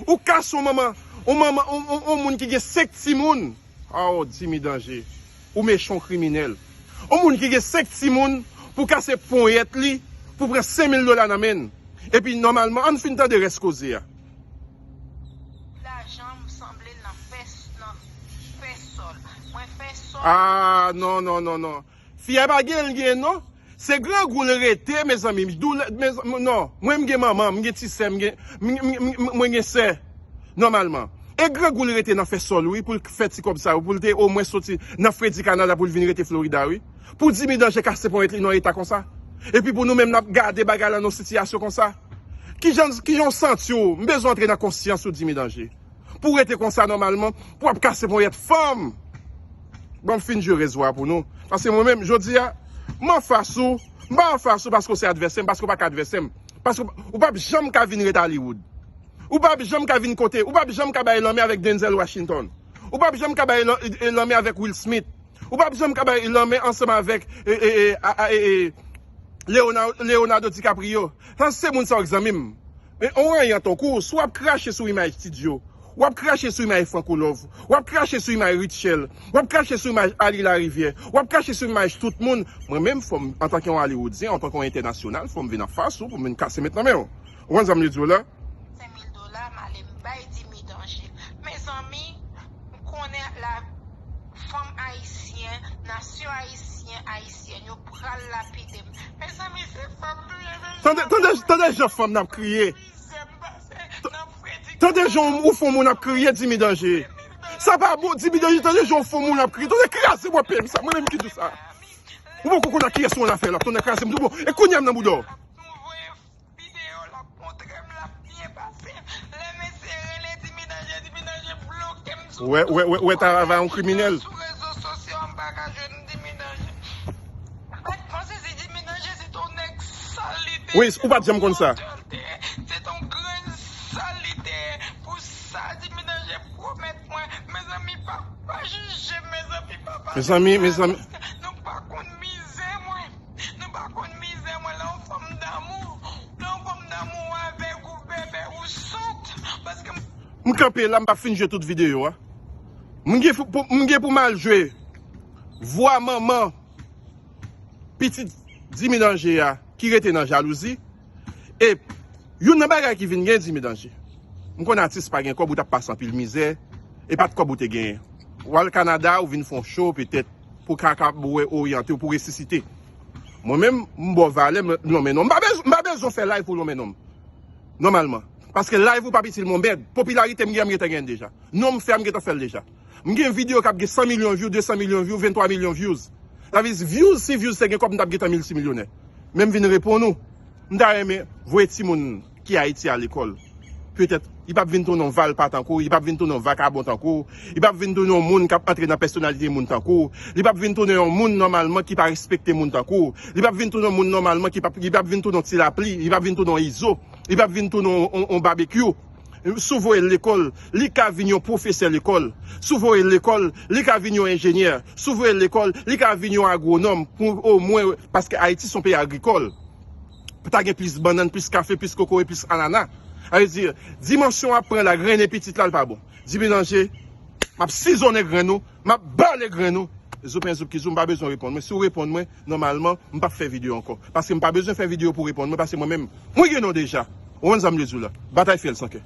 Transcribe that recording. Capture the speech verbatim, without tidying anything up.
Ou kase yon manman, yon manman, yon, yon, yon moun ki gen senk timoun. Oh, Jimmy Danje. Ou mechan, w kriminèl. Yon moun ki gen senk timoun, pou kase ponyèt li, pou pran senk mil dola nan men l. Epi, nòmalman, ann fin tande rès koze a. Lajan m sanble nan fè, nan fè sòl. Mwen fè sòl. Ah, non, non, non, non. Fi a pa gen, l gen, non. Se grangou l rete, mezanmi. Doulè, mezanmi, non. Mwen, m gen manman, m gen ti sè, m gen, m, m, m, m, mwen gen sè, nòmalman. E grangou l rete nan fè sòl, wi, pou l fè ti kòb sa yo, pou l te omwen soti nan Fredi Kanada pou l vin rete Florida, wi. Pou Jimmy Danje kase ponyèt li nan eta konsa. Epi pou nou menm n ap gade bagay la nan sitiyasyon konsa. Kijan, kijan w santi w? M bezwen antre nan konsyans ou, Jimmy Danje. Pou w rete konsa nòmalman, pou w ap kase ponyèt fanm. Bon, m fin jwe rezo a pou nou. Paske mwen menm, jodi a, m anfas ou, m pa anfas ou paske w se advèsè m, paske w pa ka advèsè m. Paske w p ap janm ka vin ret Hollywood. Ou p ap janm ka vin kote, ou p ap janm ka bay lanmen avèk Denzel Washington. Ou p ap janm ka bay lan- e, lanmen avèk Will Smith. Ou p ap janm ka bay lanmen ansanm avèk e, e, e, a- a- e, e, Leonardo, Leonardo DiCaprio. Sa se moun sa yo k zanmi m. Men on anyan tankou w, si w ap krache sou imaj Ti Djo, w ap krache sou imaj Franco Love, w ap krache sou imaj Rutshelle, w ap krache sou imaj Ali Larivière, w ap krache sou imaj tout moun. Mwen menm, fò m, antanke yon Hollywoodyen, antanke yon entènasyonal, fò m vin anfas ou pou m vin kase met nan men w. Ou konn sa m vle di w la? Senk mil dola, m ale m bay Jimmy Danje. Mezanmi, m konnen la fanm ayisyen, nasyon ayisyen, ayisyèn, yo pral lapide m. Mezanmi, se sa m touye, mezanmi. Tande, tande, tande jan fanm nan ap kriye. Mizè m pase nan Fredi Kanada. Tande jan ou fè yon moun ap kriye, Jimmy Danje. Sa pa bon, Jimmy Danje, tande jan ou fè yon moun ap kriye. Tande kraze mwen peye m sa, mwen menm ki di w sa. Ou poko konn ak kiyès ou an afè la, tonnè kraze m tou bon. E kounye a m nan bouda w. Videyo l ap montre m, l ap byen pase. Lè mesye rele Jimmy Danje, Jimmy Danje bloke m sou Wè, wè, wè, wè, travay yon kriminèl. Sou rezo sosyo, m pa ka jwenn Jimmy Danje. Bat panse se Jimmy Danje, se t on nèg sal li te ye. Wi, ou pa t janm konn sa. Se t on grenn sal li te ye. Pou sa Jimmy Danje pwomèt mwen, mezanmi, papa jije m, mezanmi, papa jije m. Mezanmi, mezanmi. Nou pa konn mizè mwen. Nou pa konn mizè mwen. Lè yon fanm damou, lè yon fanm damou avèg ou bèbè ou sot. Paske m kanpe la, m p ap fin jwe tout videyo a. M gen pou, pou- m gen pou m al jwe vwa manman pitit Jimmy Danje a ki rete nan jalouzi. E youn nan bagay ki vin gen Jimmy Danje. M konn atis pa gen kòb, ou t ap pase anpil mizè, e pa t kòb ou te genyen. W al Kanada, ou vin fè yon show, petèt, pou ka, ka oryante w, pou resisite. Mwen menm, m ba w valè, m lonmen non m. M pa bezwen, m pa bezwen fè live pou lonmen non m. Nòmalman. Paske live ou p ap itil mwen bèd. Popilarite m gen, m gentan genyen deja. Non m fè a, m gentan fè l deja. M gen videyo k ap gen san milyon view, de san milyon view, venntwa milyon views. Sa vle di views, si views te gen kòb, m t ap gentan miltimilyonè. Men m vin reponn ou. M ta renmen voye timoun ki Ayiti a lekòl. Petèt, li p ap vin tounen yon valpa tankou w, li p ap vin tounen yon vakabon tankou w, li p ap vin tounen yon moun k ap antre nan pèsonalite moun tankou w, li p ap vin tounen yon moun nòmalman ki pa respekte moun tankou w, li p ap vin tounen yon moun nòmalman ki p ap, li p ap vin tounen yon ti lapli, li p ap vin tounen yon izo, li p ap vin tounen yon, yon, yon babekyou. Si w voye l lekòl, li ka vin yon pwofesè lekòl. Si w voye l lekòl, li ka vin yon enjenyè. Si w voye l lekòl, li ka vin yon agwonòm pou omwen, paske Ayiti se yon peyi agrikòl. Pou ta gen plis bannann, plis kafe, plis kokoye, plis anana. Sa vle di, dimansyon w ap pran la, grennen pitit la, l pa bon. Di Belange, m ap sizonnen grenn ou, m ap bale grenn ou. Zoupen zoup ki zou, m pa bezwen w reponn mwen. Si w reponn mwen, nòmalman, m p ap fè videyo ankò. Paske m pa bezwen fè videyo pou w reponn mwen, paske mwen menm, mwen gen non deja. Ou konn sa m vle di w la. Batay fyèl san kè.